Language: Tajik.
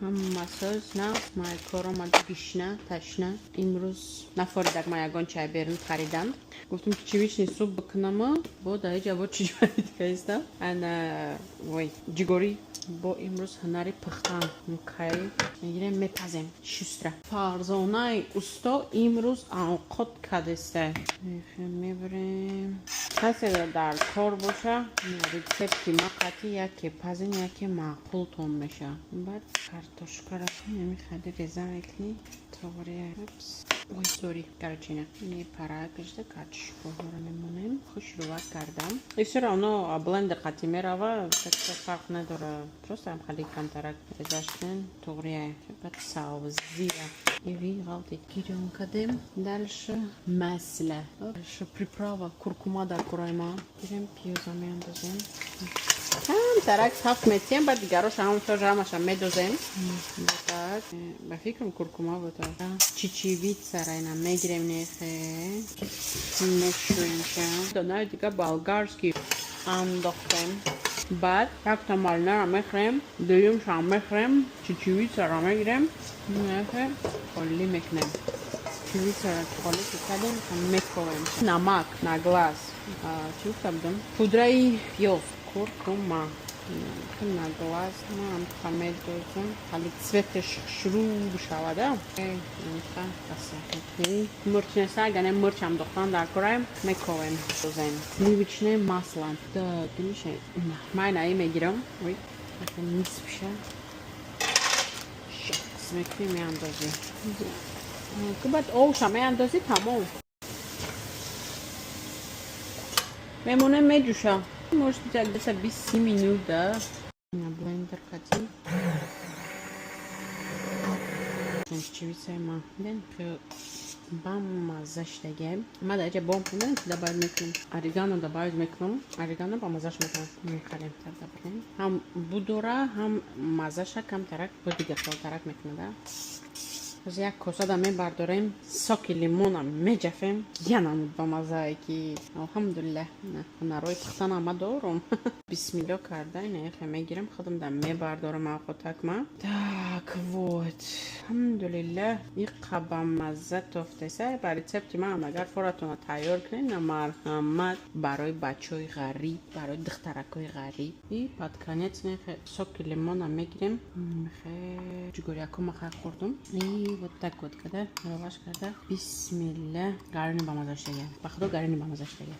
Ҳама соз на май кор омада, гишна, ташна. Имрӯз нафоридак ма ягон чай берун харидан. Гуфтам, ки чечевичный суп бикунама, бо дар ҷа бо чиҷвари дикаистам. Ана вой, ҷигорӣ бо имрӯз ҳунари пухтан кай мегирем, мепазем шустра. Фарзонаи усто имрӯз авқот кадеста. Мебарем. Касе дар кор боша, рецепти ма қати яке пазин, яке маъқултон меша. Баъд картошкара намехади реза мекунӣ. Тоғри. Ой, сори. Короче, мепара гижда картошкаҳоро мемонем. Хушрӯвак кардам. И всё равно блендер қати мерава, так что фарқ надора. Просто ам хали камтарак резаш кунен, туғрия. Баъд савзия. Иви ғалтид. Гирён кардем. Дальше масло. Дальше приправа куркума дар курайма. Гирем, пиёза меандозем. Камтарак тафт метиҳем, баъд дигароша ҳам тоже ҳамаша медозем. Так, ба фикрам, куркума буд. Чечевицара ина мегирем, нехе мешӯемша. Донаи дига болгарский андохтем. Баъд якта малинара мехӯрем, дуюмшам мехӯрем, чечевицара мегирем, нехе холӣ мекунем. Чечевицара холӣ ки кардем, мековем. Намак на глаз. Чӣ гуфта будам? Пудраи пиёз, куркума на глаз ман медозам, ҳали цветаш хушрӯ бишавада. Мурч неста, агар мурч андохтан дар кораем, мековем, дозем. Сливочное масло. Так, ман инаи мегирам. Ой, нисфша шақс мекунем, меандозем. Баъд овша меандозӣ, тамом. Мемонем, меҷӯша. Может быть, где-то 20 минут, да? На блендер кати. Чечевицаи ма. Бамаза шидаге. Ма дар иҷа бомб ки добавить мекунам. Орегано добавить мекунам. Орегано бамазаш мекунам. Мехарем. Ҳам будора, ҳам мазаша камтарак бо дига хелтарак мекунад. Боз як косада мебардорем, соки лимона меҷафем, янам ба маззае ки алҳамдулиллаҳ, ҳунарҳои пухтанам ма дорум. Бисмилло карда инахе мегирам, худам да мебардорам авқотакма. Так вот, алҳамдулиллаҳ, иқа ба мазза тофтеса. Ба рецепти ман агар форатона тайёр кунед, марҳамат, барои бачаҳои ғариб, барои духтаракҳои ғариб. И под конец нехе соки лимона мегирем. Хе ҷугорияко ма хай хӯрдум. И вот так вот када раваш карда, бисмилла, гарини ба маза шудага. Ба худо, гарини ба маза шудага.